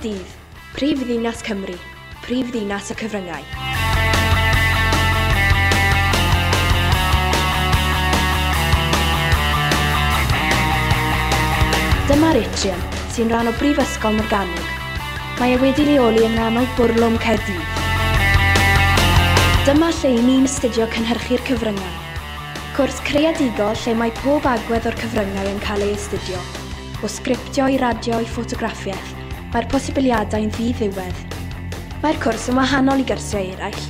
Caerdydd, prif ddinas Cymru, prif ddinas y cyfryngau. Dyma'r Atrium, sy'n rhan o Brifysgol Morgannwg. Mae e wedi leoli yng nghanol bwrlwm Caerdydd. Dyma lle i ni'n astudio cynhyrchu'r cyfryngau. Cwrs creadigol lle mae pob agwedd o'r cyfryngau yn cael ei astudio. O sgriptio i radio i ffotograffiaeth, mae'r posibiliadau'n ddi-ddiwedd. Mae'r cwrs yn wahanol i gyrsiau eraill.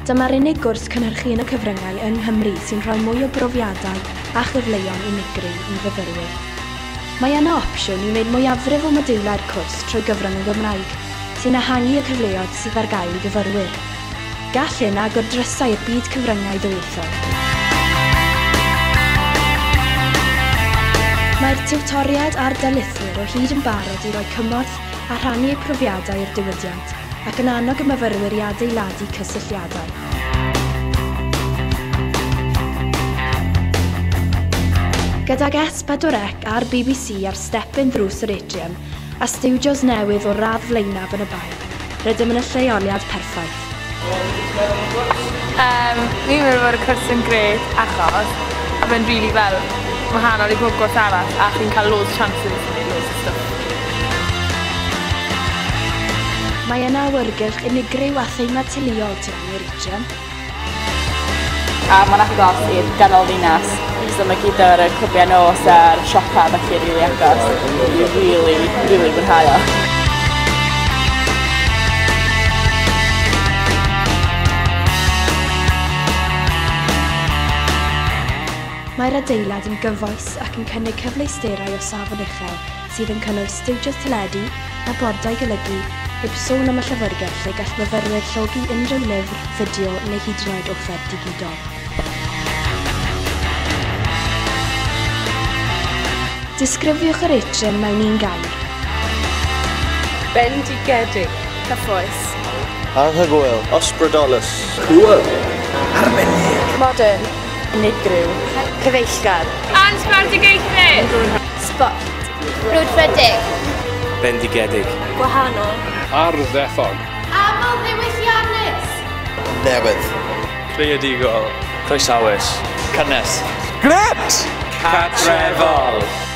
Dyma'r unig gwrs cynhyrchu yn y cyfryngau yng Nghymru sy'n rhoi mwy o brofiadau a chyfleon unigryw i fyfyrwyr. Mae yna opsiwn i wneud mwyafrif o modiwlau'r cwrs trwy gyfrwng y Gymraeg, sy'n ehangu y cyfleoedd sydd ar gael i fyfyrwyr. Gall hyn agor drysau i'r byd cyfryngau ddwyieithog. Mae'r tiwtoriaid a'r darlithwyr o hyd yn barod i roi cymorth a rhannu eu profiadau i'r diwydiant, ac yn annog y myfyrwyr i adeiladu cysylltiadau. Gydag S4C a'r BBC ar stepyn ddrws yr Atrium a stiwdios newydd o'r radd flaenaf yn y bae, rydym yn y lleoliad perffaith. Fi'n meddwl bod y cwrs yn grêt achos mae'n rili fel wahanol i pob gwrs arall a chi'n cael loads o chances i wneud loads o stwff. Mae yna awyrgylch unigryw a theimlad teuluol tu mewn i'r Atrium. A mae'n agos i'r ganol ddinas, so mae gyd o'r clybiau nos a'r siopa felly rili agos. Dwi'n rili, rili mwynhau o. Mae'r adeilad yn gyfoes ac yn cynnig cyfleusterau o safon uchel sydd yn cynnwys stiwdios teledu, labordai golygu, heb sôn am y llyfrgell lle gall myfyrwyr llogi unrhyw lyfr, fideo neu hyd yn oed offer digidol. Disgrifiwch yr Atrium mewn un gair. Bendigedig. Cyffrous. Anhygoel. Ysbrydolus. Cool. Arbennig. Modern. Unigryw. Cyfeillgar. Ansbardigaethus. Sport. Brwdfrydig. Bendigedig. Gwahanol. Ardderchog. Aml-ddiwylliannus. Newydd. Creadigol. Croesawus. Cynnes. Grêt! Cartrefol.